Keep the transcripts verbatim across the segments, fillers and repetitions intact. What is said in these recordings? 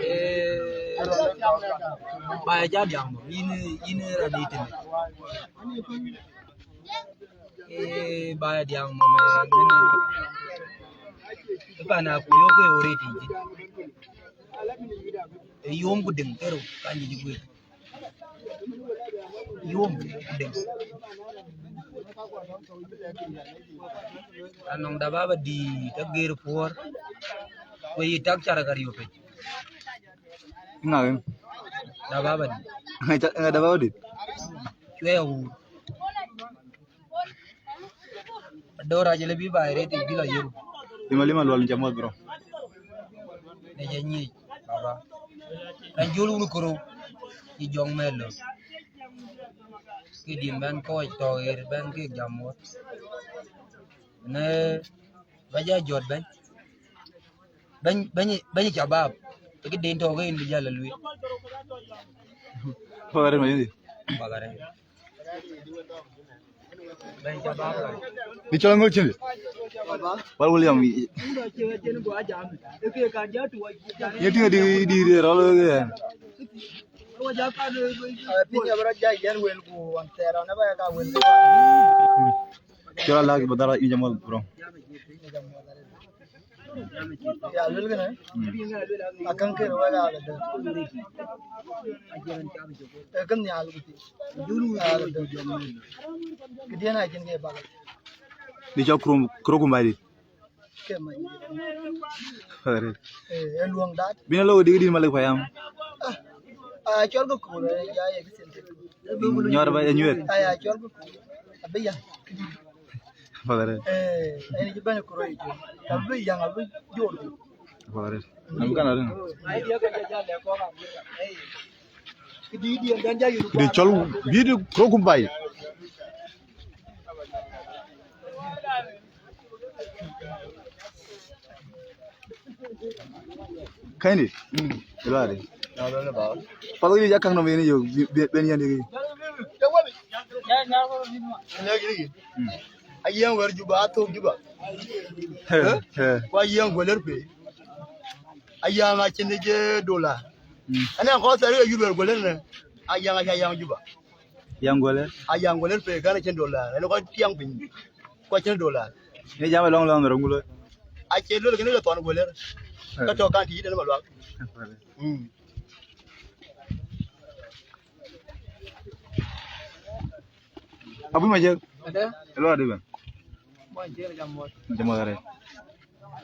Eh, ba ya ja diaŋ mɔ, yin, yin raan itinë. Eh, ba ya diaŋ mɔ, mɛ, mɛ, mɛ. Ipan a ku yo ke already. E yom ku deŋ kero kan ji ku. Yom ku deŋ. Anɔŋ da baba di ta ger puɔr. Ku yi tak cara ka riyo pe. Ŋa wen? Da baba di. Ŋa ca-, ŋa da baba di? Cuɛ ya wu. Dora jele bi bai reti bi la yuru. Lima lima lual ni jamot bro. Ne je nyi baba. Kan julu nu kuro. Ni jong melo. Ki dim ben ko to er ben ki jamot. Ne ba ja jot ben. Ben, ben, ben shabab. Ki din to ke in bi jala lui. Pagare ma yindi. Pagare. Di cɔl ŋö cïn? Wal William. Ye tïŋ di, di, di rɔl wek yen. Piny abï rɔt jai yen wel ku wan thɛɛr ɔn aba ka wel. Cɔl alak ba dhara inja mɔl bro. Ya, luel kënë. Mm. Akäŋ kër wek aa lëdë. Ee kën nhial ku thïn. Aa lëdë. Këdiɛ̈n acïn ke bak. Di cɔl kurum, kuro kum bai di. Ke mac. Ee, ee luɔŋ dat. Bïn lo di di malik payam. Ah, ah, cɔl ke kur, ee, ya ye kë thïn. Nyɔɔr ba ye nyuɛth. Aya, cɔl ku. Abï ya. Pagare. Eh, en ji bɛ̈ny ku rɔi cu. Abï ya, abï jor. Pagare. Nam kan arin. Ai dia ka ja le ko ka. Ki di di en dan ja yu. Di cɔl, bi di kuro kum bai. Kɛ̈nydï? Mm. Ëlɔ̈ɔ̈ri? Path wïc ya käŋ nɔm yen yök, ben yɛn yök. Mm. Ayiɛŋ wɛ̈r Juba, athök Juba. He, he. Ku ayiɛŋ guëlër pei. Ayiɛŋ acïn je dola. Mm. Ënɛ kɔc thɛɛr ke yut wɛ̈r guëlër në. Ayiɛŋ aca yiɛŋ Juba. Yiɛŋ guëlër? Ayiɛŋ guëlër pei, kɛn acïn dola. Ënɛ kɔc tiɛŋ piny. Ku acïn dola. Ni jam ë lɔŋ lɔŋ röŋ gulo. Acie luel kënë ke thɔn guëlër. Ka tɔ kan tïït ënë maluak. Mm. Abui ma jek. Ade. Elo ade ben. Mo jek jam mo. Jam mo gare.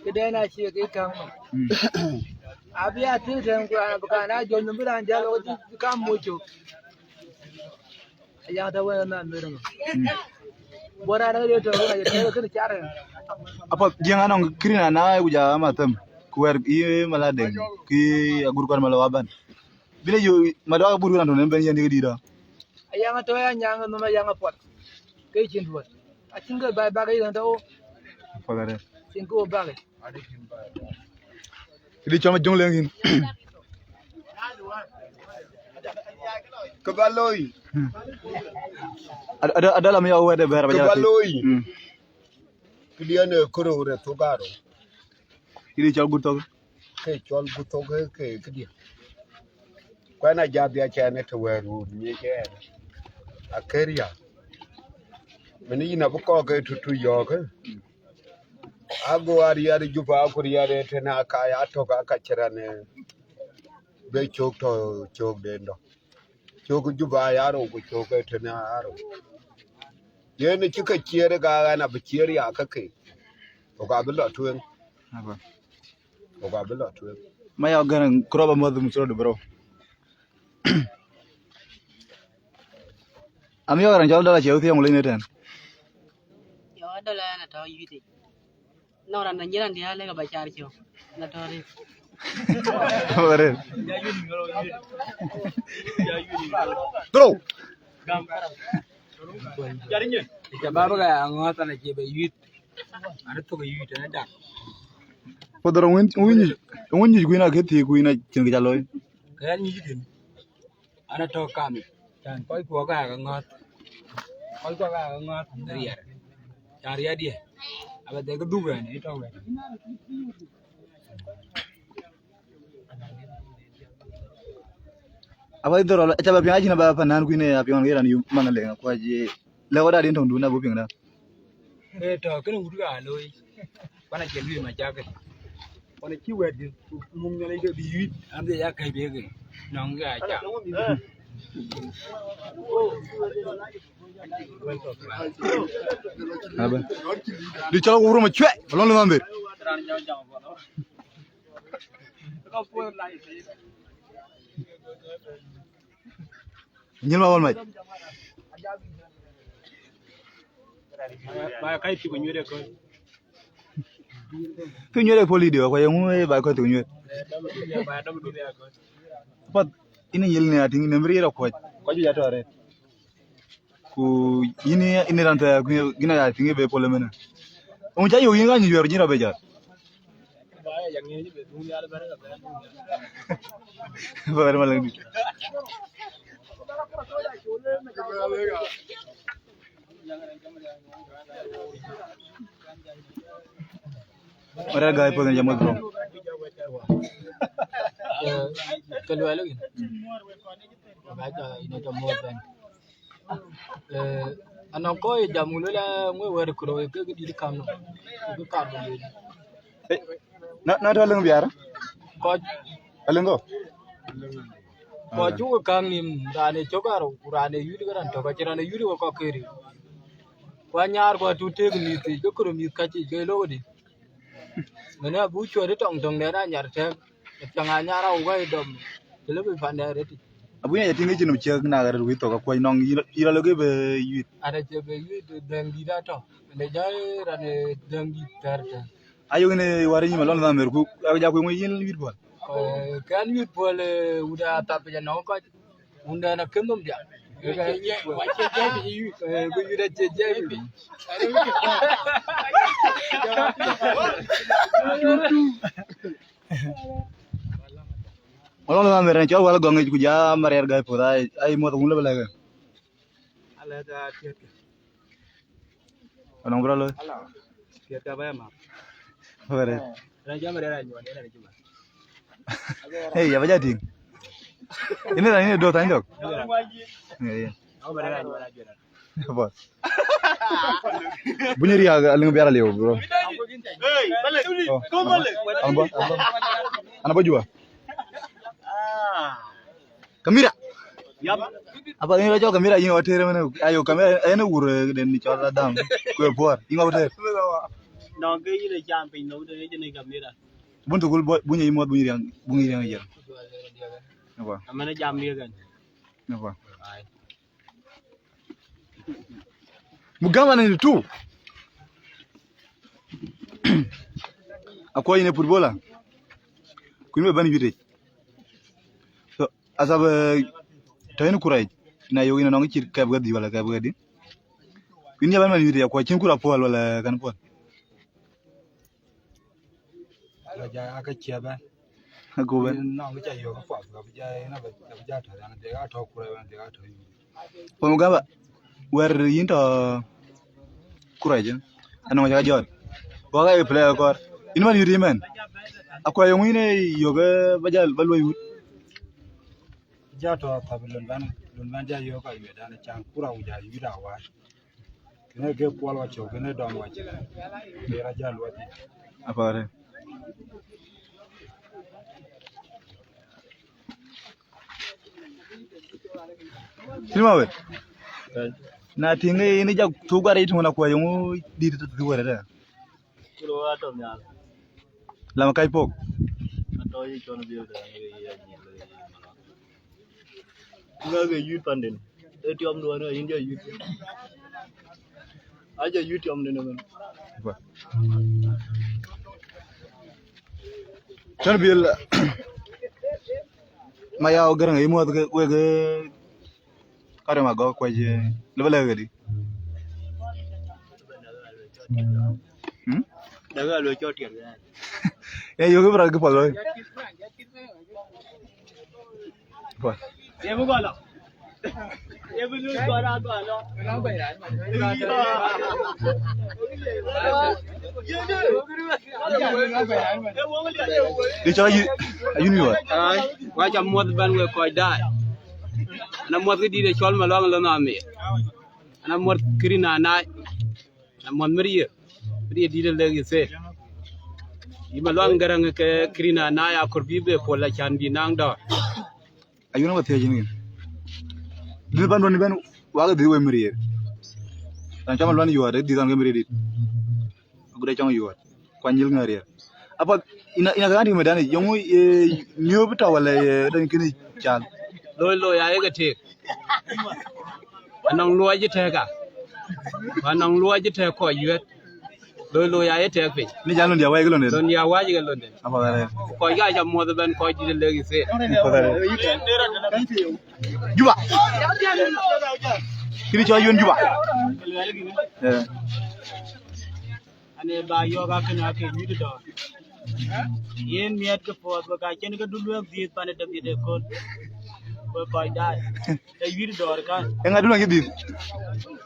Këdɛn acie ke kam. Mm. Abi atin ten ku an bukan a jol num biran jalo di kam mo chok. Ayak ta wɛ̈ɛ̈r nhan bï röŋ. Mm. Bɔ̈ raan ë rëër tɔ̈u röŋ aye tɛ̈ɛ̈u kënë car ë. Apath jiëŋ anɔŋ kërin ana ku ja ama them. Ku wɛ̈ɛ̈r yï Maladeng, kï agur kɔn Malɔ Aban. Bï le yö Maduak abur wën atɔ̈ në ben yɛn dï këdïït ɔ. Ayaŋ atɔ̈ ya nyaŋ nɔm ayaŋ apuɔth. Ke cïn duɔ̈t. Acïn ke bai bak yïn tɔ̈u. Apuɔth arëët. Cïn ke wo bak. Këdï cɔm ajöŋ leŋ yïn. Kë ba looi. Ada, ada lam ya wede ber ba jati. Kë ba looi. Mm. Këdiɛn ë kërou rɛth thok aro. Këdï cɔl gut thok. Ke cɔl gut thok ke këdiɛn. Kuɛn a jadhia cɛn ë të wɛ̈ɛ̈r wut nyic ɛn. Akëria. Mën yïn abï kɔɔk ke tutu yɔɔk. Ago ariɛɛr Juba, aku riɛɛr ë tënë aka ya tök aka cï rɛn, eh, be cök tɔ cökden dɔ. Cök Juba ya rou ku cök ë tënë ya rou. Yen cï ke ciëër ë ka ɣɛn abï ciëër ya ke ke. Ku ka bï lɔ tueŋ. Aba. Ku ka bï lɔ tueŋ. Ma ya gɛn kuro ba muɔth musoro de bro. Am yɔk raan cɔl dɔla cie withiɛŋ wulëny në tɛ̈n. Yɔk dɔla ɛn atɔ̈ yuitic. Nɔŋ raan na nyiɛɛr raan diäär lëk aba car cök. Na tɔ̈ rëët. Aba rëët. Throw. Shabab ka ya ŋɔ̈ɔ̈th an acie bɛ yuic. An thok yuic tɛ̈n dak. Puɔth rɔŋ wën, wën nyuc, wën nyuc kuïn akë thiëëk kuïn acïn kë ca looi. Kë ɣɛn nyuc kën, an, atɔ̈ kam yic. Can kɔc kuɔ ka ke ŋɔ̈th. Kɔc kuɔ ka ke ŋɔ̈th riɛr. Can riɛr diɛ. Abä dhil kë dhuk ɣɛn, ë tɔ̈ wɛ̈t. Abä dhil rɔl, aca bä piŋ acïn abä pan nän kuïn ë apiɔ̈n ke raan yum man alëŋ akuac ye. Lëk wä dadiɛn töŋ dun abï piŋ da. Ee tɔ̈ kënë wut ka looi. Kuan acïn luui macakë. Kuan acï wɛ̈t dï, mum Nhialic ke bï yuit, an, bï ya kɛ̈c bï ke nɔŋ ke aca. Aba. Dï cɔl wur ma cuɛ, lɔn lɔn ber. Nyil ma wal mai. Ba kai ti ko nyude ko. Kë nyuɛ̈t ë pol idiö, ku ye ŋu ë ba kɔc thok nyuɛ̈t? Apath, yïn ë nyil ni atïŋ, nɛm bï riɛɛr akuɔc, kɔc juëc atɔ̈ arëët. Ku yïn, yïn ë raan thɛɛr, ku yïn ë raan atïŋ ë be pol ëmënë. Ŋu ca yök yïn ka nyuc wɛ̈ɛ̈r jiëc rɔt be jäl. Bä wɛ̈ɛ̈r malëŋ dït. Ore gai puɔth ni jamuɔ̈th bro. Ke luɛɛl ëgïn. Ba jɔ ine tɔ muɔ̈th bɛ̈n. Eh, anɔŋ kɔc jam ku luel ŋö wɛ̈ɛ̈r kuro ke dït kam no. Ke kam no. Na, na tɔ lëŋ biar. Kɔc. Alëŋ go. Kɔc cuk kaŋ nïm, raan ë cök arou, ku raan ë yut ke raan tök, acïn raan ë yut ke kɔk këriëëc. Ku anyar ku atu tëëk mïth yiic, ke kërë mïth kac yiic, ke lok ëdï. Mɛnë abuk cuɛt ë tɔŋ töŋ dɛn anyar tɛ̈ɛ̈k, apiɛŋ anyar awuk ë dɔm, të lë bï pandɛ rëtic. Abuk nya tïŋ ëcïn ciëk na ɣɛr wïth thok akuɔc nɔŋ yï rɔ lok ë bë yuit. Ada cie bë yuit dhëŋ dït atɔ̈, ënë jɔ raan ë dhëŋ dït thɛɛr tɛ̈n. Ayok ënë wär nyïm alɔn dhamer ku, aku ja kueŋ yïn yuit puɔl. Eh, kɛn yuit puɔl, eh, wut athap ja nɔŋ kɔc. Wundɛn akën nhom diaŋ. Eh, ku yuit acie jiɛc. Malɔn dhamer ënë cɔl wal gɔŋ yic ku ja mariɛr gai puɔth ai, ai muɔth wun lë bï lɛ̈k. Alɛ̈th aa tiɛtkë. Anɔŋ bï rɔ looi. Ala. Piɛth ka bä ya math. Wɛrɛ. Raan jam rɛɛr anyuɔɔn, ënë raan cï math. Hey, ya bä ja tïŋ. Ënë raan ënë do thany dɔk. Ënë raan. Ee. Au bä rɛɛr anyuɔɔn ajuɛɛr. Bä. Buny riak aliŋ biar aliu, bro. Hey, bale. Oh. Go bale. An bä, an bä. An bä jua. Ah. Kamira. Yap. Apa ni cɔl kamira yïn water mene. Ayo kamira ene wur, eh, den ni cɔl Adam. Ku puɔr. Yïn water. No, ke yïn e jam piny no, den ni kamira. Bun tukul bo, bun yi mot, bun yi riang, bun yi riang yer. Apa. Amene jam ye kan. Apa. Ai. Mugama ninety-two. Akuɔc yïn ë footballer. Kuïn bɛ bɛ̈n yutic. So, asabë tɔ̈ yïn kurac. Na yök yïn anɔŋ cït kɛp kedhie wala kɛp kedï. Kuïn ya bɛ̈n man yutic, akuɔc cïn kura puɔl wala kɛn puɔl. Aka ja, aka cia bɛ̈n. Aku bɛ̈n. Yïn nɔŋ kë ca yök apuɔth, ka bï ja, yïn abï, abï ja tɔ̈, yɛn adek atɔ̈ kurac, yɛn adek atɔ̈ yïn. Paul Mugaba, wɛ̈ɛ̈r yïn tɔ̈ kurac, eh? Anɔŋ ca jɔt. Wak aye player kɔɔr. Yïn man yutic mɛn. Akuɔc yöŋ yïn ë yök, eh, ba jal, ba luɔi wut. Ja tɔ̈ athap lon bɛ̈n, lon bɛ̈n ja yök ayuɛɛr dan can kura ku ja yutic awar. Kënë ke puɔl wacök, kënë dɔm wacök. Ke ra jal wati. Apare. Sima we. Na tïŋ ë yïn jak thuk gɔ̈r yï tïŋ na kuɔc yöŋ dït thuk wɛ̈ɛ̈r dɛ. Kilo atɔ̈ nhial. Lam kac pok. Atɔ̈ yï cɔn biöl dɛ, ye, ye, ye, ye, ye, Ŋäk ë yuit panden. Ë tiɔm duɔn ë yïn jɔ yuit. Ajɔ yuit tiɔm den ëmën. Tën biël, ma ya Gäräŋ, yï muɔth ke, wek, eh, karë ma gɔk kuec, eh, lëbë lɛ̈k këdï. Hmm? Däk alo cɔt tiɛt. Ee, yök bï rɔt kë puɔth looi. Puɔth. Dï cɔk ayï, ayï nu yuɔɔt. Ai, wa ca muɔth bɛ̈n wek kɔc daai. Ana muɔth kë dït ë cɔl Maluaŋ Lon Amir. Ana muɔth Kiri Nanai. Ana muɔth Mirier. Mirier dït ë lek yï thek. Yï Maluaŋ Gäräŋ ke Kiri Nanai akɔɔr bï be pol acan bï naŋ dɔ̈ɔ̈r. Ayun ba thiëëc yïn. Dït pan duɔ̈n bɛ̈n wak dhil wek Mirier. Raan cɔl Maluaŋ yuɔɔt, dït ɣɔn ke Mirier dït. Agut acɔŋ yuɔɔt. Kuany yïl ŋäär riɛl. Apath, ina, ina ka ŋa tïŋ medani, yöŋ, eh, miöp tɔ̈ wala, eh, den kënë cal. Loi, loi, aye ke tek. Anɔŋ luɔi cï tɛ̈k a. Anɔŋ luɔi cï tɛ̈k kɔc yuɛt. Loi, loi, aye tɛ̈k piny. Ni jal lon dia wai ke lon den. Lon dia wai ke lon den. Apath arɛt. Kɔc ka ca muɔth ëbɛ̈n, kɔc dït ë lek yï thek. Apath arɛt. Juba. Kini cɔl yön Juba. Eh. Ane ba yɔ̈ɔ̈k akën ake nyuc dɔ̈ɔ̈r. Yen miɛt ke puɔth, wek acïn ke du luɛk dhiëth pan ë David ëköl. Wek kɔc daai. Ë nyuc dɔ̈ɔ̈r kan. Eŋa du na cï dhiëth?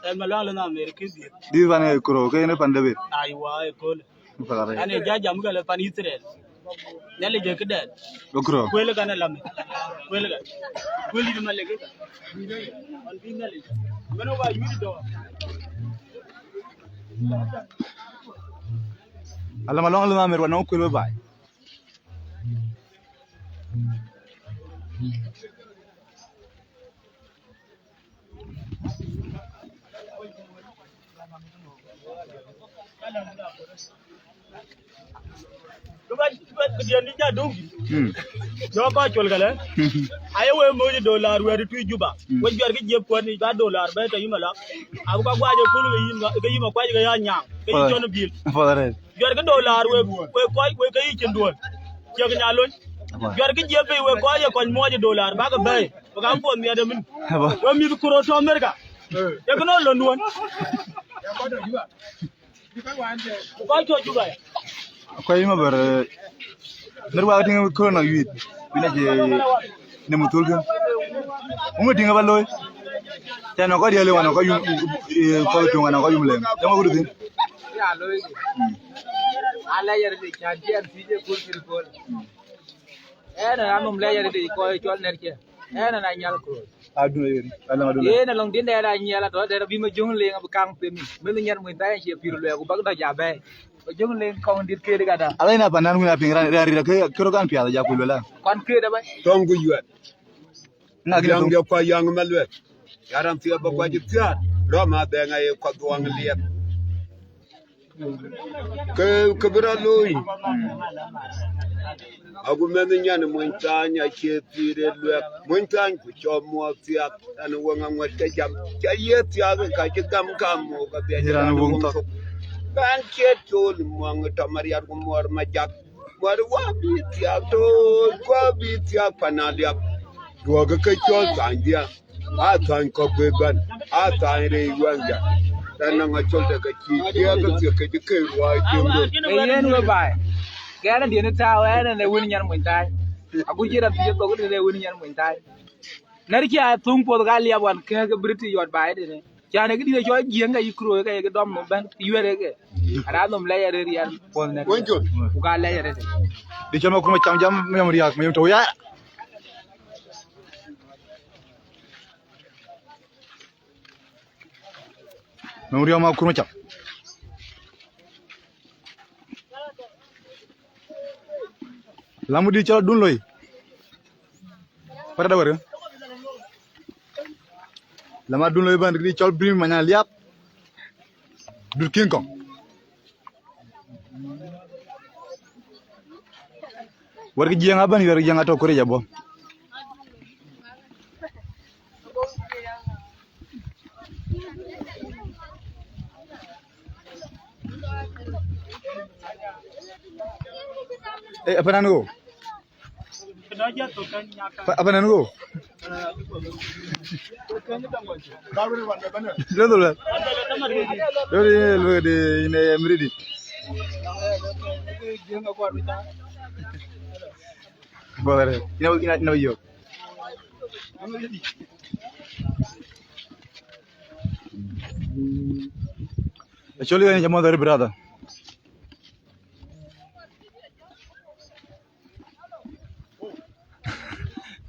Ë Maluaŋ Lon Amir kë dhiëth. Dhiëth pan ë Kuro, ke yen ë pan David. Aiwa, ëköl. Ane ja jam kɛlɛ pan Itharel. Nhialic ë këdɛn. Bä kuro. Kuël kan ë lam. Kuël kan. Kuël yïn malek. Wan bï Nhialic. Mɛn wa yïn dɔ̈ɔ̈r. Alam alɔŋ alɔŋ amer wa nɔŋ kuël bä baai. Këdiɛ̈n dï ja duk. Mm. Jɔ kɔc col kɛlɛ. Aye we moc dolar wɛ̈ɛ̈t tui Juba. Mm. We juɛr kë jiëp kuɛ̈t ni ba dolar bɛ tɔ yï malak. Abu ka guac ë kul ke yïn, ke yï ma kuac ke ya nyaŋ. Ke yï cɔn bil. Juɛr kë dolar we, we kɔc, we ke yï cin duɔ̈n. Ciɛk nya lony. Juɛr kë jiëp bei we kɔc ye kɔc muɔc dolar bak bɛ̈ɛ̈i. We ka puɔth miɛt ë min. We mïth Kuro tɔ Amerika. Ye kë nɔn lon duɔ̈n. Ku kɔc tɔ Juba. Kɔc yï maber, eh, ner wak tïŋ kërë nɔk yuiit. Bï na jë ne muthul kën. Ŋö tïŋ ba looi. Tɛn nɔk kɔc diɛl wan nɔk kɔc yum, eh, kɔc tuŋ wan nɔk kɔc yum leŋ. Tɛn ŋö kudu thïn. Ya looi. Mm. Ala yɛr de chan jiɛn pïïr de kul kul kul. Ɛn an, anhom lɛc arëët yic kɔc cɔl nɛ̈rkiɛ̈. Ɛn an, anyial Kuro. Adun yen, alɔŋ adun. Yen alɔŋ din dɛɛt anyial atɔ̈ dɛɛt abï Majöŋ Leŋ abï kaŋ them yic. Mënh nyan mony thany acie pïïr luɛɛk, ku bäk dɔc abɛ̈ɛ̈i. Majöŋ Leŋ kɔŋ dït këël ëgada. Ala ina pandan wën apiŋ ran, ran rït ke, ke rɔt kan piath, ja ku luel an. Kɔn këët abɛ̈ɛ̈i. Tɔŋ ku yuɛt. Ŋa kï Yaŋ tɔŋ? Jɔ kɔc yaŋ maluɛth. Ya ran thiëëp bä kuac thiaat. Rɔm adhɛŋ aye kɔc dhuɔŋ liɛth. Ke, ke bï rɔt looi. Agu mɛnh nyan mony thany acie pïïr ë luɛk. Mony thany ku cɔl muɔɔr thiaak, an, wëŋ aŋuɛt ke jam. Ca ye thiaak, ka cï gam kam muk, ka bia cï raan wëŋ thok. Bɛ̈n cie cool muɔŋ tɔ mariat ku muɔɔr majak. Muɔɔr wa bï thiaak tool, wa bï thiaak pan aliap. Duɔ̈kë ke cɔl thany dhiaak. A thany kɔ̈k bï bɛ̈n, a thany rëëc wɛ̈ŋda. Ënɔ ŋa col de ke cï thiëëk ke thiëk ke cï ke ruääi tiëm röt. Ee yen we baai. Kɛn adiën tääu ɛn ɛn ee wën nyan mony thany. Agu cï rɔt thiëëk thok de ee wën nyan mony thany. Nɛ̈r cï a thuŋ puɔth ka liap wan kɛ̈ɛ̈k ke bï röt yɔt baai tënë. Can ee këdït cɔl Jiëŋ ka yï Kuro ka ye ke dɔm nom bɛ̈n, yuɛ̈r eke. Ara nom lɛc arëët riɛl puɔth nɛ̈r. Wën col. Ku ka lɛc arëët. Dï cɔl ma kum cam jam, mem riak, mem tɔ̈u ya. Nɔŋ riɔm akur macam. Lam dï cɔl adun loi. Para da wɛrkë. Lam adun loi bɛ̈n dï cɔl bï manya liap. Dut kiŋ kɔŋ. Wɛ̈t kë Jiëŋ abɛ̈n, wɛ̈t kë Jiëŋ atɔ̈ Kuro abɔ̈. Eh, apa nan go? Pa-, apa nan go? Lo, lo, lo. Lo, lo, lo, de, ine, em, ready. Brother, you know, you know, you know, you. Actually, I'm your mother, brother.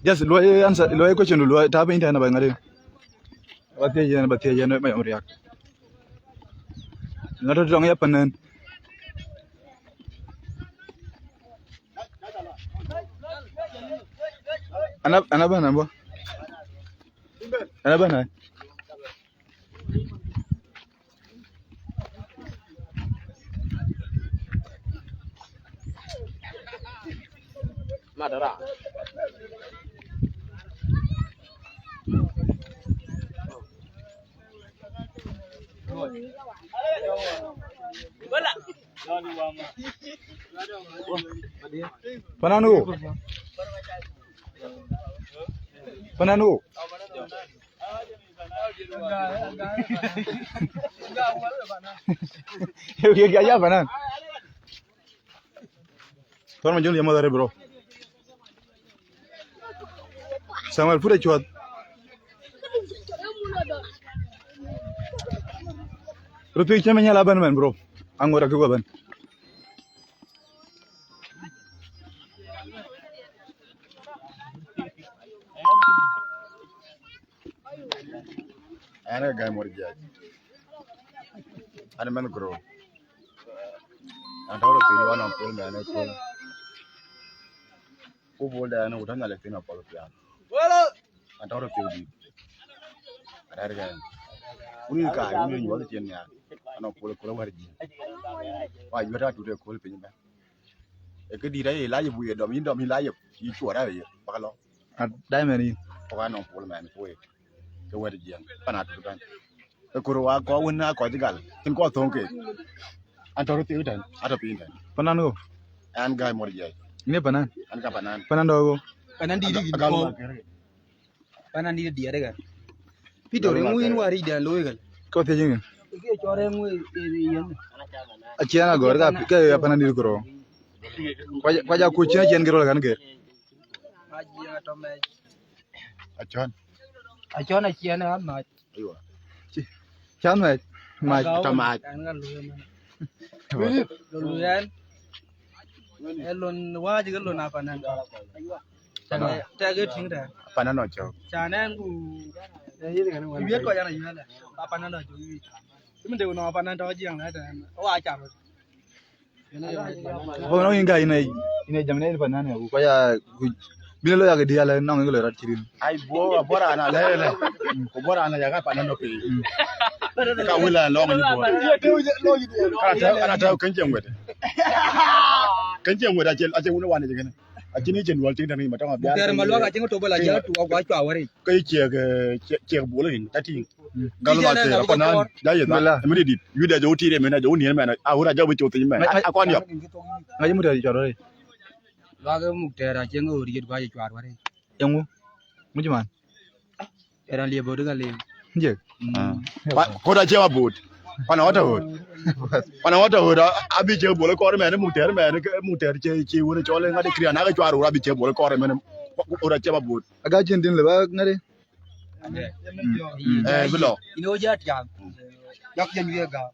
Just luɔi answer, luɔi question du, luɔi tap in tɛ̈n ba ŋari. Ba thiëc yɛn, ba thiëc yɛn, ma yɔŋ riak. Ŋa tɔ̈ tɔŋ ya panan. Ana, ana bana bo. Ana bana. Madara. Panan wo. Panan wo. Yo, yo, ya, ya, panan. Thɔn ma jol yɛ mɔth arëët, bro. Samuel, put a cuɔth. Röt thiëc cï mɛn nyal abɛ̈n mɛn, bro. Aŋot akï guɔ bɛ̈n. Ɛn ë Gäi Mor Jiɛc. An mɛnh Gurou. An tɔ̈ rɔt piny wan nɔm pol mɛn ë köl. Ku bol dɛn ku tɔ̈ Nhialic piny apɔl piath. An tɔ̈ rɔt piny dït. Arɛ̈ɛ̈r kɛn. Wun ë kaai, wun ë nyuɔth cin nhial. An nɔm pol ë köl awär jiël. Wa juëc atut ë köl piny bɛ̈n. Ë këdït aye lac ë bui ë dɔm, yïn dɔm yïn lac ë yï cuɔt aye bak lɔ. A diamond yïn. Pok anɔŋ pol mɛn kueet. Ke wɛ̈t jiɛɛm pan atut bɛ̈n. Ë kor wa kɔc wën aa kɔc gal, cïn kɔc thöŋ keek. An tɔ̈ röt thiëëk tɛ̈n, atɔ̈ piny tɛ̈n. Panan ɣo? An Gäi Mor Jiɛc. Yïn ee panan? An ka panan. Panan dɔ̈ ɣo? Panan dït yïn kɔ̈u. Panan dït diɛɛr ëgɛ̈n. Peter, eeŋö yïn wäär yic dɛn looi ëgɛ̈n? Kɔc thiëc yïn. Acie an agɔ̈ɔ̈r ka ke ya panan dït Gurou. Kuac, kuac akuc cïn acïn gërol kan gër. Acɔn. Acɔn acïn an mac. Aywa. Ci, can mac. Mac. Tɔ mac. An ka lueel man. Lueel yɛn. Ë lon wääc ke lon apanan. Tɛk, tɛk ë tïŋ tɛ̈. Apanan nɔ cök. Can ɛn ku. Wiɛt kɔc an ayuɛl. Apanan nɔ cök. Cï min de ku nɔ apanan tɔ̈ jiɛɛŋ lɛ̈ tɛ̈n. Wa car. Bɔ̈ nɔŋ yïn Gäi, yïn ë, yïn ë jam në yïn panan ya, ku kɔc ya, ku bïn lɔ ya ke diäl, nɔŋ yïn ke lɔ rɔt cï rin. Ai, bɔ̈, bɔ̈ raan alɛ lɛ. Ku bɔ̈ raan ya ka panan nɔ piny. Ka wël a lɔŋ yïn bɔ̈. Ka tɛ̈, ka tɛ̈ kën cieŋ wet. Kën cieŋ wet acï, acï wun wan jikën. Acïn yï cïn duɔl tiŋ tɛ̈n yï ma tɔŋ abï. Kɛr ma luak acïn to bɔ̈ la jal tu wa cua waric. Ke ciek, eh, ciek, ciek bol yïn, ta tïŋ. Gal ma tɛ̈r, apanan, ja yeth. Bela. Mï dït, yï da jɔ tiit mɛn, jɔ niɛn mɛn, a wura jɔ bï cɔt thïn mɛn. A kɔn yɔp. Ŋa yï muk tɛ̈r cɔt rɔt? Luak muk tɛ̈r acï ŋö riet gua ye cuar wari. Yeŋu? Muc man. Era liep bot ka liep. Jek. Kɔt acï abot. Pana wata hot. Pana wata hot, a, abi ciek bol kɔr mɛn, muk tɛ̈r mɛn, muk tɛ̈r cï, cï wun cɔl ŋa de kri, na ke cuar wura abi ciek bol kɔr mɛn. Kɔt acï abot. Aga cin din le ba ŋade. Eh, bï lɔ. Ino ja tiam. Yak yen wiëk gam.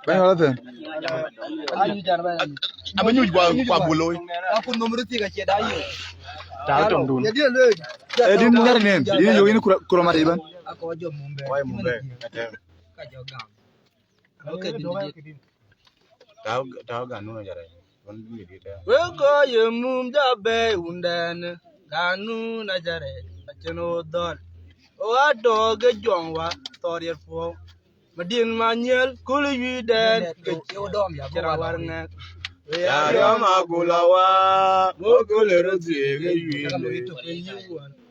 Bɛ̈ny wala thɛn? Abï nyuc kua, kua bï looi. Akun nom rït thïk acie da yï. Taal tɔŋ dun. Ee din ŋär nen, yïn yök yïn kuro, kuro mat ibɛ̈n. Akɔ jɔ mum bɛ. Wai mum bɛ. Ka jɔ gam. Okay, din. Tau, tau ganun ajarɛ. Wek kɔc ye mum ja bɛ̈ɛ̈i wundɛn, ganun ajarɛ, acïn ɣo dhɔl. Ɣo atɔ̈ ke juɔŋ wa, thɔɔr yet puɔ̈u. Madin ma nyiël, kul ë yuiidɛn, ke cï ɣo dɔm ya, cï ra war ŋɛk. Ya riɔm akula wa, mo kul ë röt thiëëk ë yuiidɛn.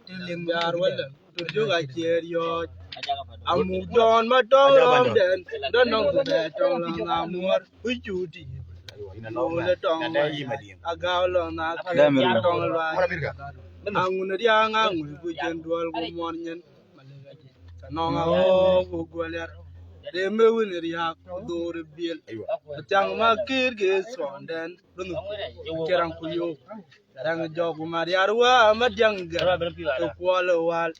Të liŋ biaar wälä, të jök acie riɔ̈ɔ̈c. Amuk jɔn ma tɔŋ rɔɔmdɛn, dɔn nɔŋ ku bɛ tɔŋ lɔ ŋa muɔ̈r, ku cu tiim. Ku le tɔŋ agau lɔ na tɔŋ luac. Aŋun riaŋ aŋun ku cien duɔl ku muɔr nyin. Ka nɔŋ aɣɔ̈ɔ̈k ku guɔl yar. Rem ë wën riääk, dhor ë biël. Athiäŋ ma kër ke thɔndɛn, bï nhuk cï raŋ ku yök. Rɛŋ jɔk ku mariar wa ma diäŋ gɛr. Ke kuɔl ë wal,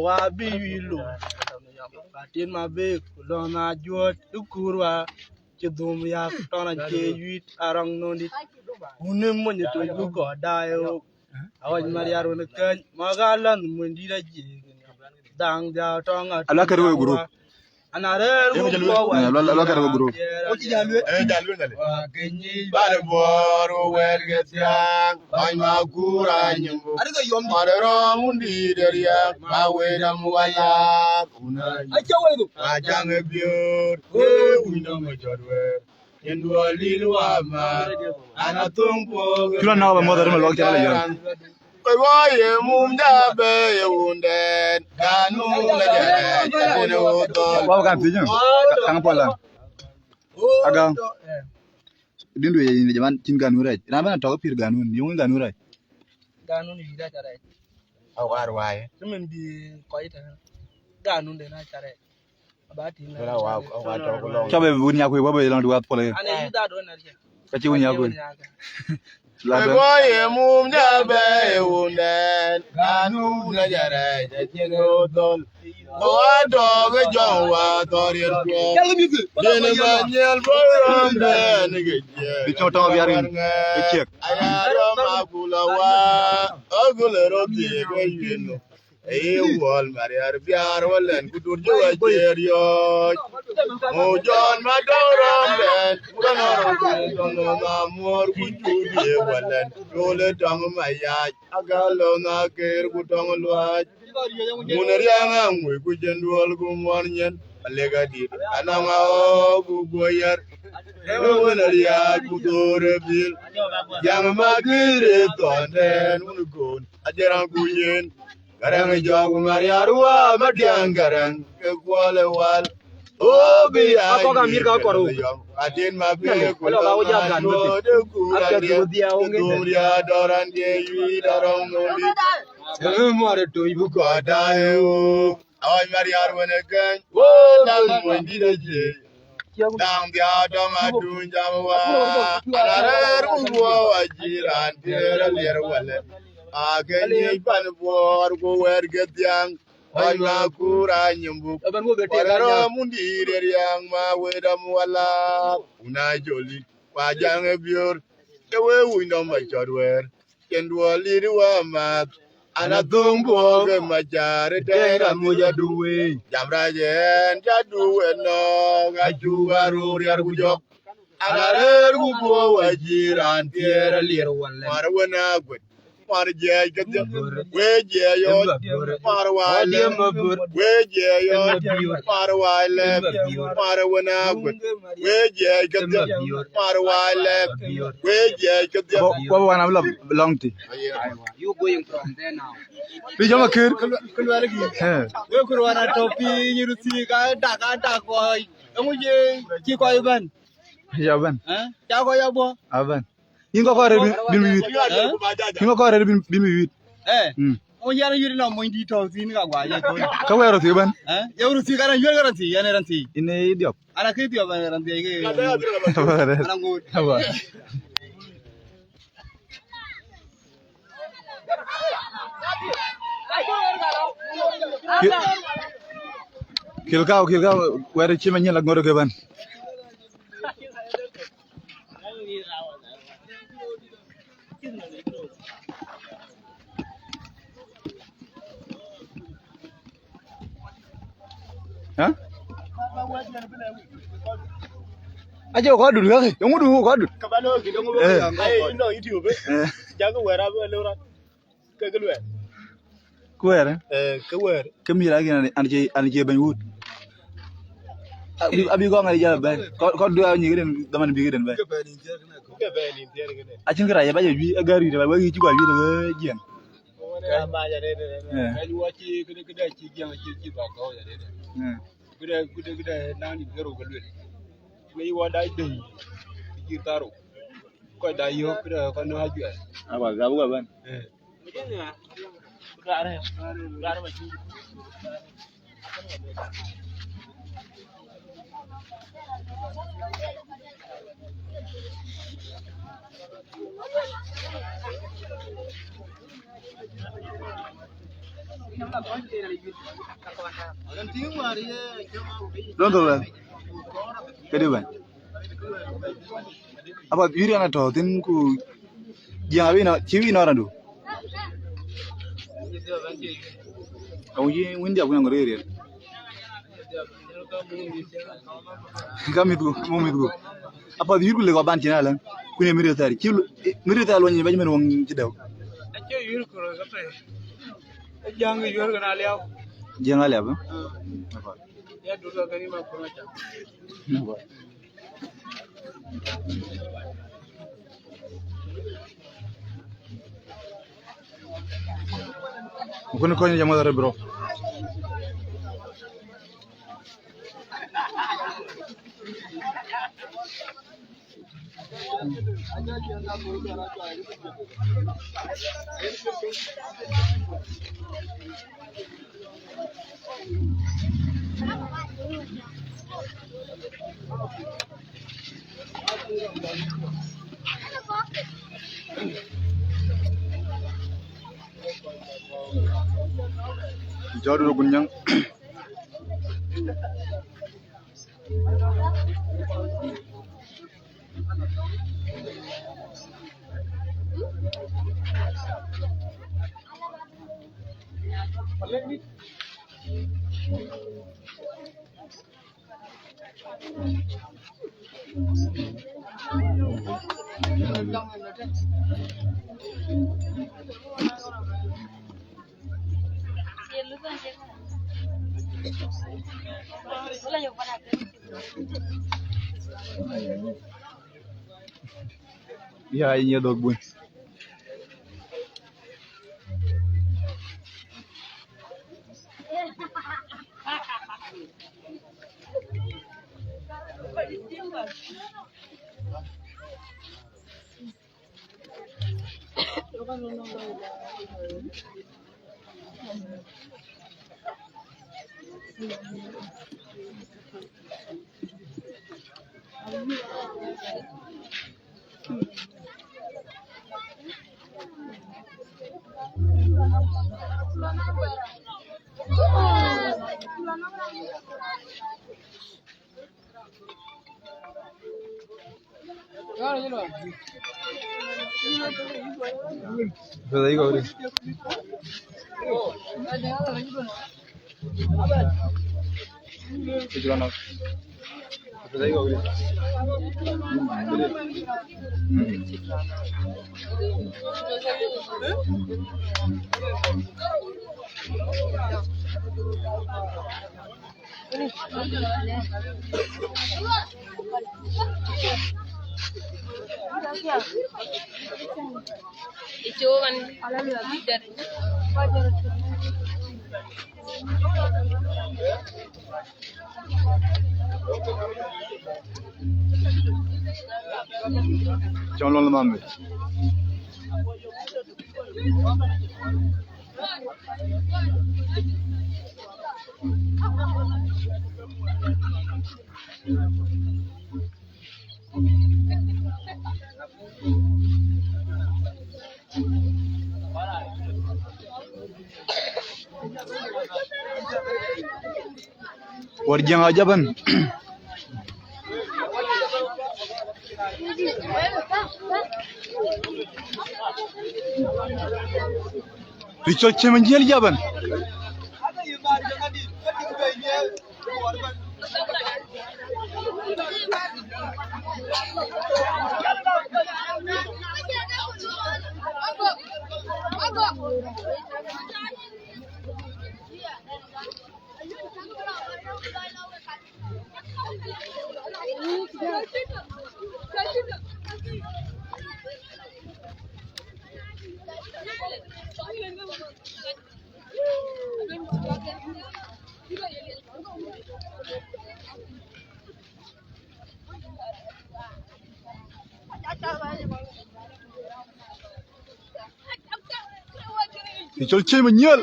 wa bï yui lum. Atin ma bek, ku lɔ na juɔt, ë kur wa. Cï dhum ya, tɔn acie yuit arɔŋ nöndït. Wun ë mony ë tuc bï kɔt daai ë wok. Awɔc mariar wën ë keny, ma ka lanh mony dït acie. Dhaŋ dhiau tɔŋ a Ala kɛ̈t wek group. Ana rɛɛr wun kuɔ wɛl. Ala kɛ̈t wek group. Ë jal luel ŋa le? Wa ke nyic bal buɔɔr wɛl ke thiaŋ, bany ma kur a nyimbu. Mɔn rɔm wun dït ë riɛk, ma wëdam wala. Acie wël du. Wa jaŋ ë biöör, wëë wun nɔm ë jɔt wëër. Yen duɔl dït wa ma, ana thöŋ puɔ̈k. Cï lɔ nɔ̈k ba muɔth arëm ë luɔk cï rɔt la yɔ̈ɔ̈k. Wek wɔ ye mum da bɛ ye wundɛn, ka nu la jɛrɛ, ka tënë wo thɔl. Wa kan thiëc, kaŋ puɔl la. Agaŋ. Din du ye yïn jaman cïn ganun rɛc. Raan bɛ̈n atɔ̈k pïr ganun, yöŋ ganun rɛc. Ganun yï rɛc arɛc. Awar waye. Cïmën bï kɔc tɛ̈n. Ganun den aca rɛc. Aba tïŋ. Cɔp ë wun nyak wei, wä bë lɔŋ duat puɔl ye. Ane yï dha duɔ̈n arcë. Ka cï wun nyak wei. Ladë. Ego ye mum ja bɛ ye wundɛn. Ganun la jɛrɛ, ja cïn wo thɔl. Wa dɔɔk ë jɔŋ wa thɔr yen tuɔɔk. Jal music. Yen ba nyiɛl bä rɔm bɛn ke jiɛk. Bï cɔŋ tɔŋ biarin. Bï ciek. Aya rɔm akula wa. Akula rɔt ye bä yuen. Ee wal mariar biar walen ku dur ju ajer yoc. Mu John ma dɔŋ rɔm bɛn. Ku na rɔm bɛn, dɔŋ ma muɔr ku ju ye walen. Dole dɔŋ ma yac. Agalo na ker ku tɔŋ luac. Mun riaŋ aŋui ku jën duɔl ku muɔr nyen. Alek adït anɔŋ aɔɔk ku guɔ yär. Ewe wen ariac ku thor e bil. Jaŋ ma kir e thɔn tɛɛn wun gon. Ajeraŋ ku yen. Garaŋ jɔk mariar wa ma diaŋ garaŋ ke kuɔl e wal. O bi a akɔk amir ka kɔr wok. Atin ma bi ku lo ma ja gan de ku. Apiɛth ku dhia wok. Dum ria dɔran de yui dɔrɔŋ no di. Ewe muɔr e toy bu kɔda e wok. Awai mariar wene keny. Wo dan mo ndi de je. Daŋ bia dɔm aduny jam wa. Ala rɛɛr wun wo wa jiran tier alier wale. Ake nyic pan buɔɔr ku wɛɛr ke thiaŋ. Ɔc ma kur a nyim buk. Wala rɔ mundi de riaŋ ma wëdam wala. Una joli. Wa jaŋ e biöör. Ke we wuny dɔm ba cɔt wɛɛr. Cïn duɔl dït wa math. Ana thöŋ buɔɔk ë macar ë tɛɛr amuc adu wei. Jam rac ɛn ca du wën nɔɔk acuk aruu riar ku jɔk. Ana rɛɛr ku buɔɔk wa jiran tiɛɛr alier wale. Mar wën aguet. Mar jiɛɛc kedhie. We jiɛɛc yɔt. Mar waai lɛp. We jiɛɛc yɔt. Mar waai lɛp. Mar wën aguet. We jiɛɛc kedhie. Mar waai lɛp. We jiɛɛc kedhie. Kua wan abï lɔ lɔŋ tï. You going from there now. Ri jɔŋ akër. Kë luɛl kï. Eh. We kër wan atɔ̈ piny Ruthi ka dak adak kɔc. Eŋu je cï kɔc bɛ̈n. Ya bɛ̈n. Eh? Ca kɔc abɔ̈. Abɛ̈n. Yïn kɔc kɔc rɛ̈t bï, bï wïït. Eh? Yïn kɔc kɔc rɛ̈t bï, bï wïït. Eh. Mm. Eŋu yɛn yït nɔ mony dït tɔ̈ thïn ka guɔ ye thon. Ka wɛɛr rɔt thii bɛ̈n. Eh? Ye Ruthi ka na yuɛl ka rɔt thii, yɛn rɔt thii. Yïn ee dhiɔp. Ana kë dhiɔp, ana rɔt thii ke. Ana ŋoot. Aba. Kil kau, kil kau, wɛɛr cï ma nyin la ŋoot ke bɛ̈n. Hä? Aje kɔc dut kake, yöŋ du kɔc dut. Eh. Eh. Kë wɛɛr, eh? Eh, kë wɛɛr. Kë mïr akïn an, an cie, an cie bɛ̈ny wut. Abi, abi gɔŋ an jal bɛ̈ny. Kɔc, kɔc du an nyïk den, dhaman bï den bɛ̈ny. Acïn kë rac, ba jɔ juëc, agär wït, ba wek yï cï gua wït, eh, jiɛn. Eh. Këdë, këdë, këdë, naŋ dït ke rou ke luel. Ŋic wɔ dac dei, cï jïr thaar rou. Kɔc dac yök, këdë, kɔc nɔ̈k ajuɛɛr. Aba, gabï gua bɛ̈n. Eh. Ku duar, duar ba cï. Don't do that. Këdï bɛ̈ny. Apath yïr ɣɛn atɔ̈ thïn ku jiɛɛŋ abï nɔ̈, cï bï nɔ̈ rɔt du. Awuc yï wïn dhiap ku nɔŋ rëër riɛl. Ka mïthku, muk mïthku. Apath yïr ku lëk wa ban cïn alë. Ku ne mïrï thɛɛr. Cï mïrï thɛɛr luɔny bɛ̈ny mën wëŋ cï dɛ̈u. Acie yïr ku röt ke pɛ̈i. Ajaŋ yïr kën aliap. Jiɛɛŋ aliap, eh? Apath. Ya dut ka kën ma ku röt. Apath. Mukun kony jama dare, bro. Jɔt röt kun nyaŋ. Ya, yïn ye dhök buny. Cɔn lɔn lɔ mamit. Wär jiɛŋ ajabän. Ricol cï min jiël jabän. Ricol cï min jiël.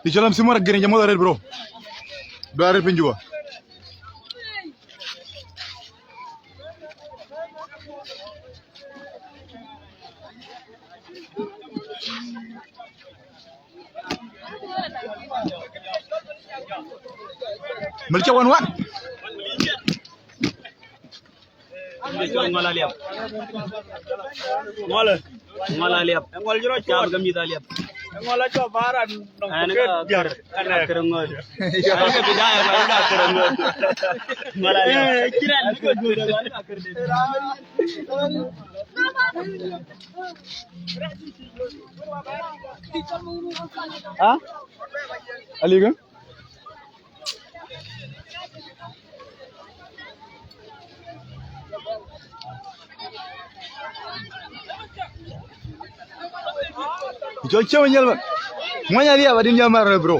Di cɔl am simon agir jamuɔth arëët bro. Dua arëët piny Juba. Militia wan wan. Ŋɔl aliap. Ŋɔl. Ŋɔl aliap. Ŋɔl jiro cam ke mith aliap. Ŋɔl aco bara. An ka kër ŋɔl. An ka bidaya ba ka kër ŋɔl. Ŋɔl aliap. Kiran ko jure ba ka kër de. Ha? Aliga? Jɔ cieŋ nyɛl man. Ŋuany ariap adïn jam mar bro.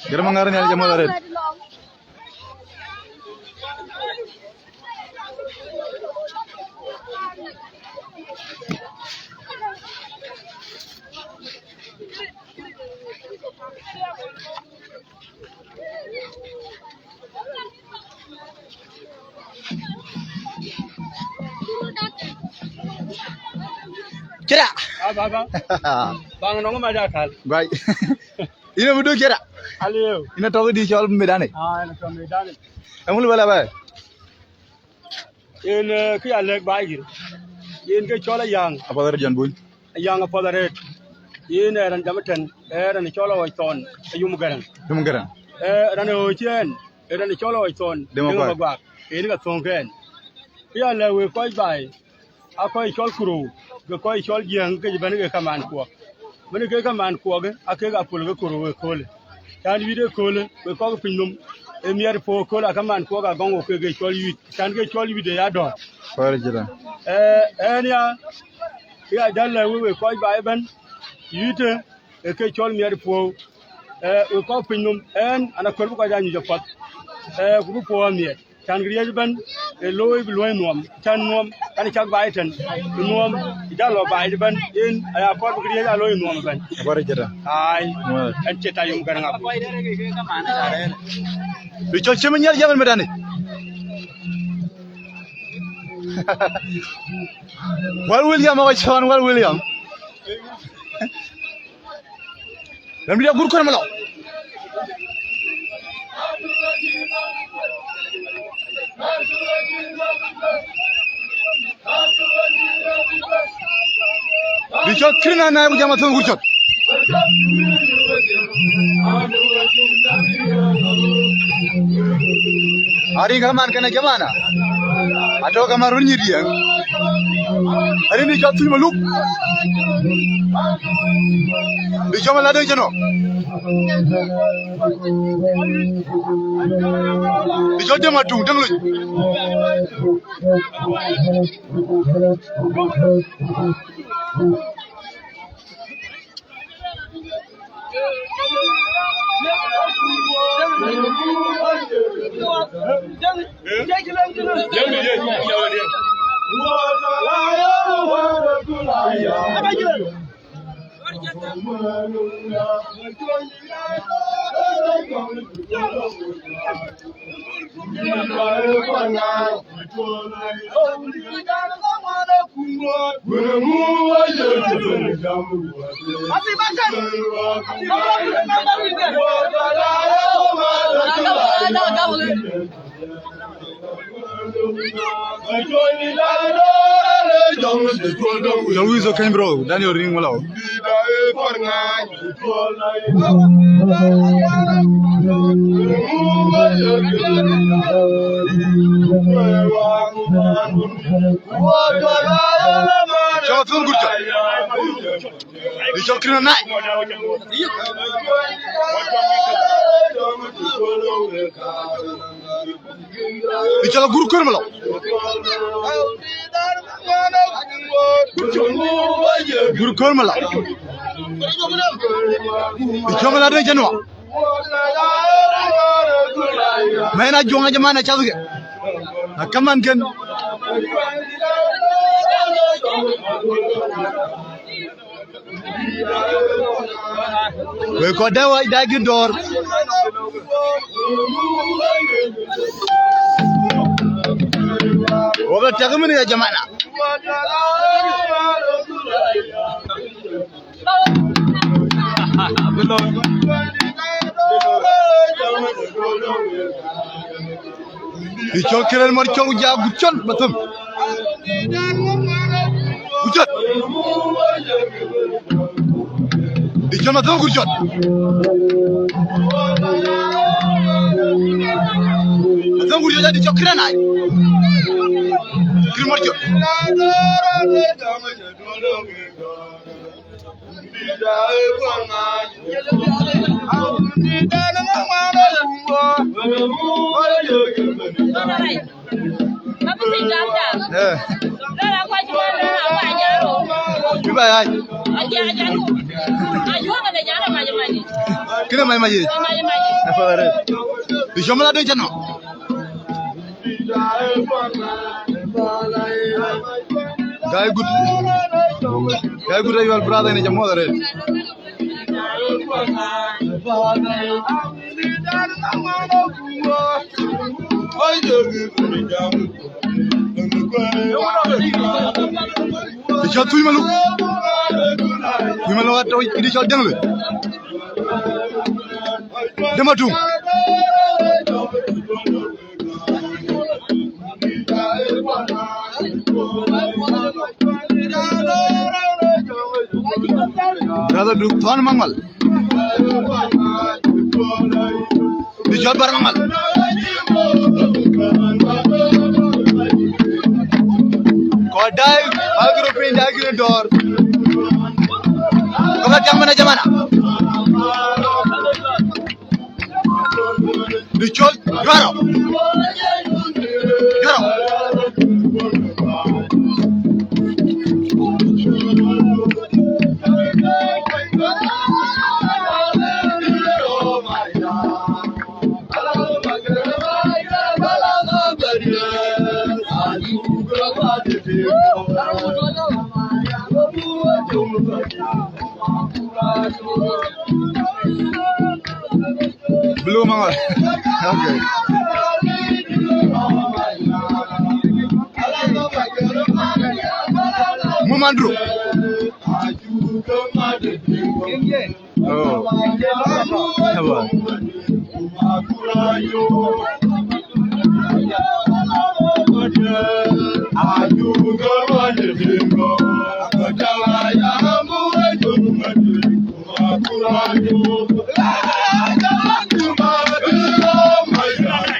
Gɛr maŋar ni jam mar. Kira. Ah, baba. Bang nong ma ja kal. Guai. Ina budu kira. Aliu. Ina toki di chol medani. Ah, ina toki medani. Emul bala ba. Yen, eh, kë ya lɛ̈k baai yïn, yen ke cɔl Ayaŋ. Apath arëët Jɔn Buny. Ayaŋ apath arëët. Yen ë raan jam ëtɛ̈n, ë raan cɔl Awɔc Thɔn, Ayum Gäräŋ. Ayum Gäräŋ. Ë raan ë ɣööc ɛn, ë raan cɔl Awɔc Thɔn, Deŋ Deŋ Aguak. Aguak. Yen ka thöŋ kɛn. Kë ya lɛ̈k wek kɔc baai, aa kɔc cɔl Kurou, ke kɔc cɔl Jiëŋ, ke cï bɛ̈n ke kaman kuɔk. Mën ke kaman kuɔk, aa kek apol ke Kurou ëköölë. Can wït ëköölë, wek kɔk piny nɔm, ë miɛt puɔ̈u ëköölë, aa kaman kuɔk agɔŋ wok kek ke cɔl wït, can ke cɔl wït ë ya dɔ̈ɔ̈r. Kɔɔr cï dä. Ë, ɛn ya, ya jäl lɛ̈k wek, wek kɔc baai ëbɛ̈n, wït ë, ë ke cɔl miɛt puɔ̈u, ë, wek kɔk piny nɔm, ɛn, an, akɔɔr bï kɔc aa nyuc apath, ë, ku bï puɔ̈u amiɛt. Can kë riëëc ëbɛ̈n, ë looi bï luɔi nuɔm, can nuɔm, kan cak baai tɛ̈n, bï nuɔm, bï jal lɔ baai ëbɛ̈n, yen aya kɔɔr bï kë riëëc aa looi nuɔm ëbɛ̈n. Kɔɔr cï dä. Ai, wël. Ɛn cï ta yum gɛ̈r ŋa. Bï cɔl cï min nhial jam ëmëdani. Wal William, ɔkɔ cɔn Wal William. Lam dia gur kɔn malɔ. Di cɔl kërna na ku jama thon gur cɔt. Ari kaman kana jamana. Ato kamar run nyidi. Ari ni cɔl tun maluk. Di cɔl la de jeno. Di cɔl dema tung deng luc. Jɔl wïth thok keny bro, Daniel Ring Malɔu. Cɔl thun gut cɔl. Di cɔl kërna nai. Di cɔl gur kör malɔ. Gur kör malɔ. Di cɔl malɔ de jɛnwa. Mɛn a juɔŋ a jɛ man a cath kɛ. A kaman kɛn. Kɔc dɛ̈ wac dai gïn dɔ̈ɔ̈r. Wok la tiak mini ya jamana. Dï cɔl kërɛn mɔt cɔl ku ja gut cɔl ba thëm. Gut cɔl. Dï cɔl ba thëm gut cɔl. Ba thëm gut cɔl, dï cɔl kërɛn ai. Kërɛn mɔt cɔl. Eh. Bï ba yac. Kënë mac mac yic. Apɛk arëët. Bï cɔm la döc cä nɔm. Gai gut. Gai gut, ayual brother, ni jam mɔth arëët. Dï cɔl Thuc Maluk. Thuc Maluk atɔ̈ dï cɔl Deŋ Luc. Dema tuŋ. Brother du thɔn maŋual. Dï cɔl Bar maŋual. Kɔc dai, pal kërë piny dai kërë dɔ̈ɔ̈r. Kɔc ka tiaŋ mɛn a jamana. Dï cɔl Juarɔ. Juarɔ. Blue maŋual. Okay. Mum Andrew. Oh. Ewa.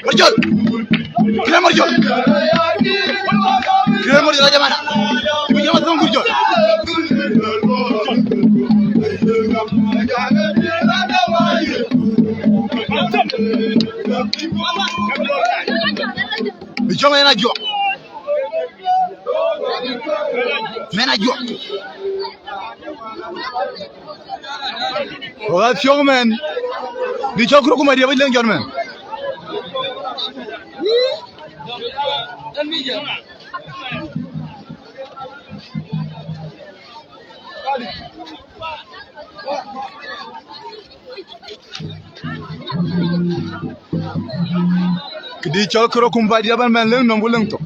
Marjol. Kërë Marjol. Kërë Marjol, jamana. Ibu jama thöŋ Gurjol. Bï cɔm en ajuɔk. Mɛn ajuɔk. Wok athiɔ̈k mɛn. Dï cɔk kërë kum adiɛp leŋ jɔt mɛn. Këdï cɔl kërë kum ba diɛp ɛn mɛn leŋ nɔm ku leŋ thok.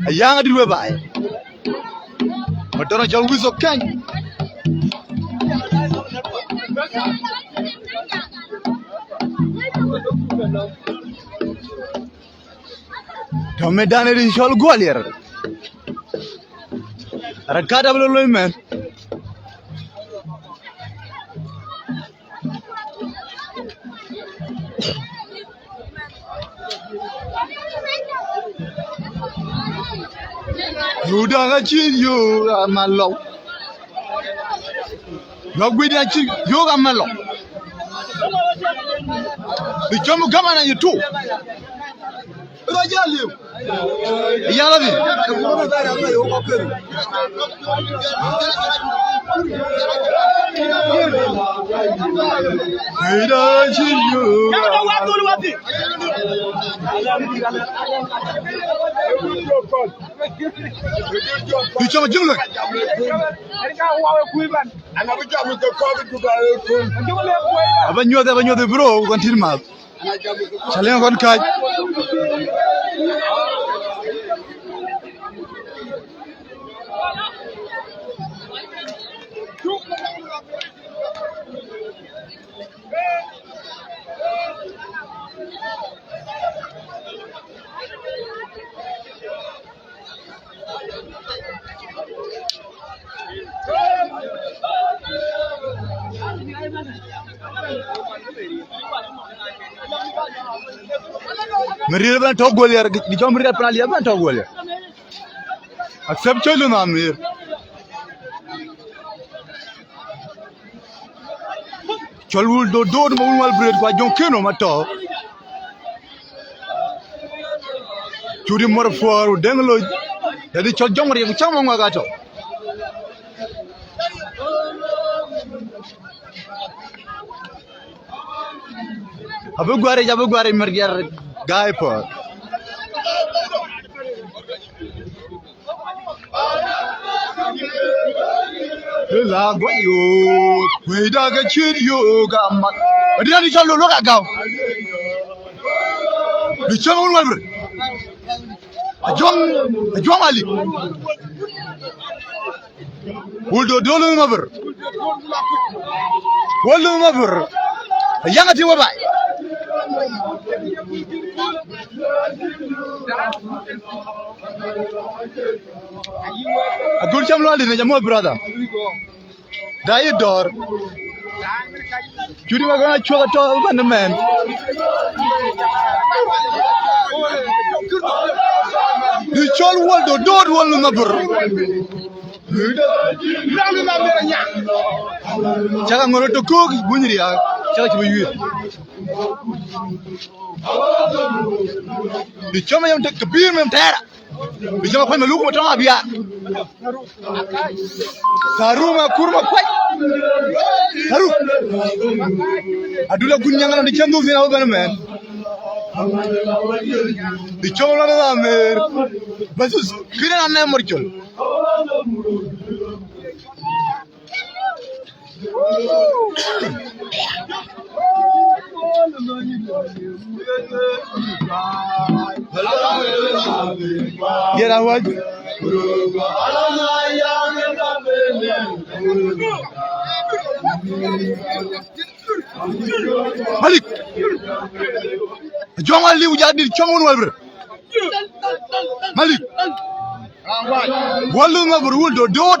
Ayaŋ adït we baai. Matɔr acɔl wïth thok kɛny. Tɔ̈ mëdan ë rin cɔl guɔl yer. Rakat abï lɔ lony mɛn. Yuda ka cï yök amalɔu. Lɔ guiëëc acï yök amalɔ. Bï cɔm gämana yï tu. Rɔt jɔ liu. Yala bï. Ë kuɔn ë dhar ë yök kɔ̈k kërë. Aba nyuɔth, aba nyuɔth, bro, kan tït math. Ca lëŋ kɔn kääc. Mïrïr ëbɛ̈n tɔ̈ guöl ya, dï cɔl Mïrïr ëbɛ̈n tɔ̈ guöl ya. Accept cɔl Lum Amir. Cɔl wul dot dot ma wul wal bret kua jɔŋ keno ma tɔ̈. Cudi mor puɔr u deŋ loc. Dadi cɔl jɔŋ riɛk cam ma ŋuak atɔ̈. Abï guaric, abï guaric mɛr diɛr gai puɔr. Ëla guɔc yook, kuëëda ke cït yook amat. Adiɛn cɔl luɔk agäu. Dï cɔl wun wal bret. Ajuɔŋ, ajuɔŋ ali. Wul dot dot Lum Abir. Wul Lum Abir. Ayaŋ ati we baai. Agur cam lual dït, jamuɔ̈th brother. Da yï dɔ̈ɔ̈r. Cudi ma gɔn acuɔk atɔ̈ ëbɛ̈n ëmɛn. Dï cɔl wul dot dot wul Lum Abir. Cak aŋör tök kök buny riääk, cak acï bï yuiir. Dï cɔm yam tek kebir mem tɛɛra. Dï cɔm akuany ma luk ma tɔŋ abiaar. Tharuk ma kur ma kuac. Tharuk. Adula gun nyaŋ na dï cɛn dhuk thin abï bɛ̈n ëmɛn. Dï cɔm la la mer. Basus kïn anɛ mor col. Yen awäc. Malik. Jɔŋ aliu ja dït cɔŋ wun wal bret. Malik. Wal Lum Abir wul dot dot.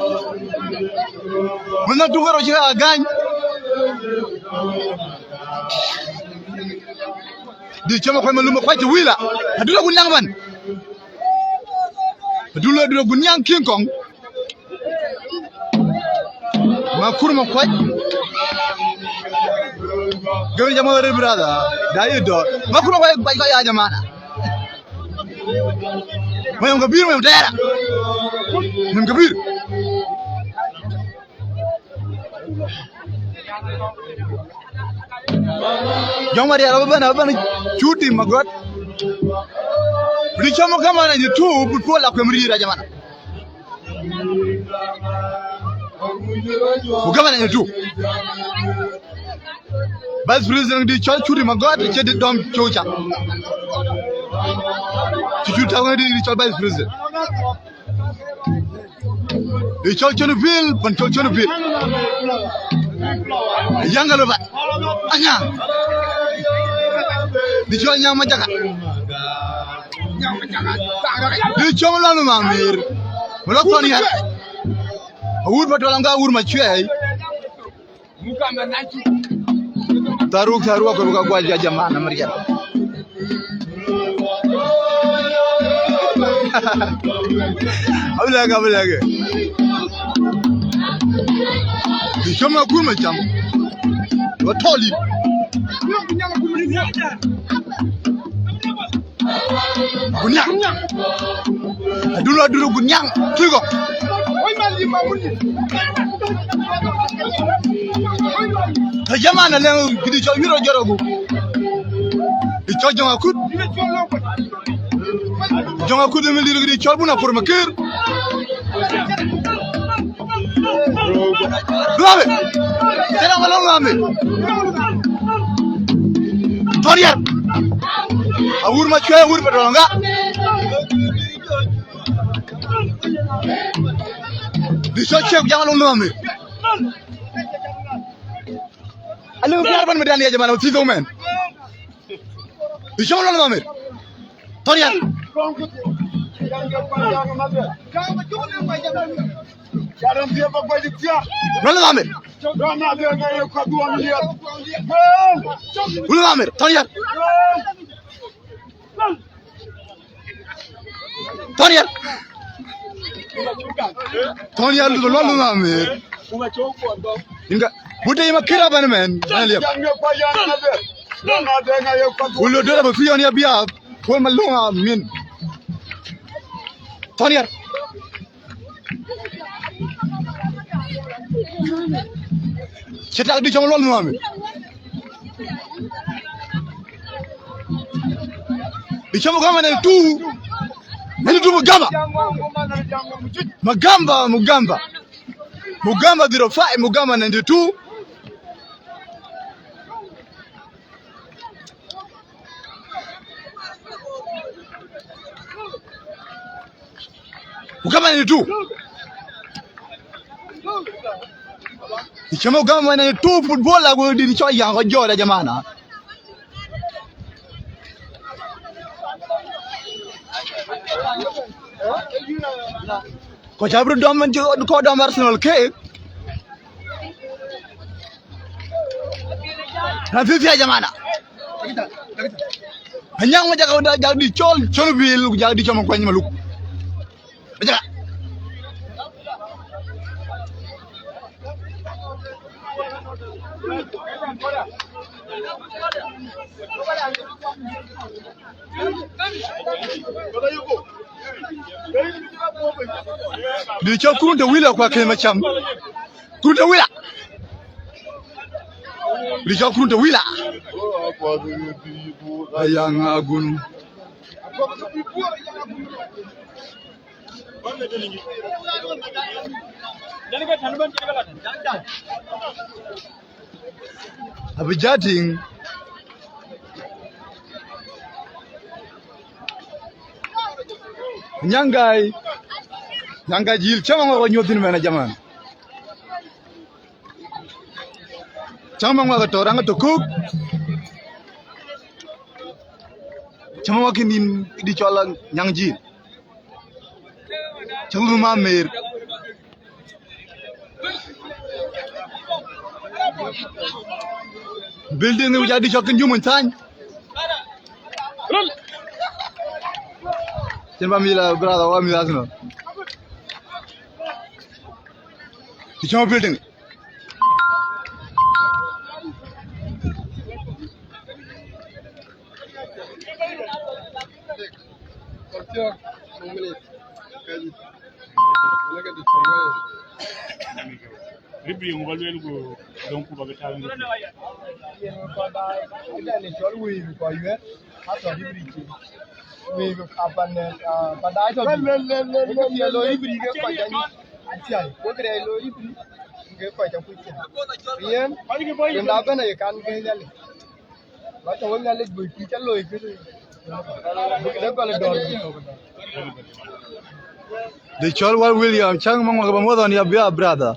Mun na tukar cï agany. Dï cɔŋ akuany ma lum akuac cï wila. Adula gun nyaŋ man. Adula, adula gun nyaŋ King Kong. Ma kur ma kuac. Gari jama wari brother. Da yï dɔ̈ɔ̈r. Ma kur ma kuac, kuac, kuac ya jamana. Ma yom kabir, ma yom tɛɛra. Ma yom kabir. Jɔŋ Marial abï bɛ̈n, abï bɛ̈n Cudi Magɔt. Dï cɔm gama na nyitu, bï puɔl la kuem rïïr a jamana. Ku gama na nyitu. Vice President dï cɔl Cudi Magɔt, cï dï dɔm cɔu cak. Cï Cudi tak wënë dï, dï cɔl Vice President. Dï cɔl Cɔn Bil, pan cɔl Cɔn Bil. Yaŋ Galubat. Anya. Dï cɔl Nyaŋ Majaka. Dï cɔl Lum Amir. Malɔ thɔn yɛn. Awur Patɔl anga awur Macuɛi. Tharuk, Tharuk, akɔ̈l ka guac ya jamana Marial. Abï lɛ̈k, abï lɛ̈k. Dï cɔm akur ma cam. Wa tɔli. Guniang. Adula, adula Guniang. Tigo. Oi, man, di ma mun. Jaman alëŋ këdï cɔl yurɔ jɔrɔgu. Ë cɔl Jɔŋ Akut. Jɔŋ Akut ë mi lir këdï cɔl bun apur makër. Luabe. Tëna ma lɔŋ luabe. Thɔn yar. Awur ma cuɛ awur pa dɔŋga. Dï cɔl ciɛk jam lɔŋ luabe. Alëu biar ban mi dan ya jaman, uthi dhomen. Dï cɔl lɔŋ luabe. Thɔn yar. Lɔŋ luabe. Wul Mamer, thɔn yar. Thɔn yar. Thɔn yar, luth lɔ, luth Mamer. Inga, bute ima kira ban men, ban liep. Wul lo dora ba fiyon ya biap. Wul ma lunga min. Thɔn yar. Cï tak dï cɔm luɔl Mamer. Dï cɔm Mugamba ninety two. Ninety two Mugamba. Mugamba, Mugamba. Mugamba zero five, Mugamba ninety two. Mugamba ninety two. Ichama Mugamba ninety two football la go di cho yang ko jora jamana. Ko chabru dom man ko dom Arsenal ke. Na fifi ya jamana. Anyang ma jaga da jaga di chol chol bil jaga di chama kwany maluk. Jaga. Di chol kurun te wila kwa kema cham. Kurun te wila. Ri cɔl Kurun te wila. Ayang agun. Abi jating. Nyangai. Nyangai jil cama ngo nyutin mena jaman. Cäŋ ma ŋuak ë tɔ̈ raŋ ë tök kök. Cäŋ ma ŋuak kï nïn di cɔl Nyaŋ Jiir. Cäŋ ma mer. Building ë wic adi cɔk kën jumën thany. Cïn ba mïth la brother, wa mïth Arsenal. Cï cäŋ building. Ribri ŋuka luel ku dɔŋ ku bak taŋ. Yen kɔc daai, ëdɛn ë cɔl wëi bï kɔc yuɛ̈t, atɔ̈ ribri cin. Wëi bï apan, ah, pan daai tɔ̈ bï. Wek ke thiël loi ribri ke kɔc anyuc athiäi, wek rɛɛc loi ribri ke kɔc akuc thiäi. Yen, yen da bɛ̈n aye kan ke Nhialic. Ba tɔ̈ wek Nhialic bï kï ca loi kënë. Bï këdë gɔl ë dɔ̈ɔ̈r. Dë cɔl Wal William, cäŋ ma ŋuak ba muɔth ɣɔn ya bia brother.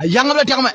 Ayaŋ abï la tiak mɛ.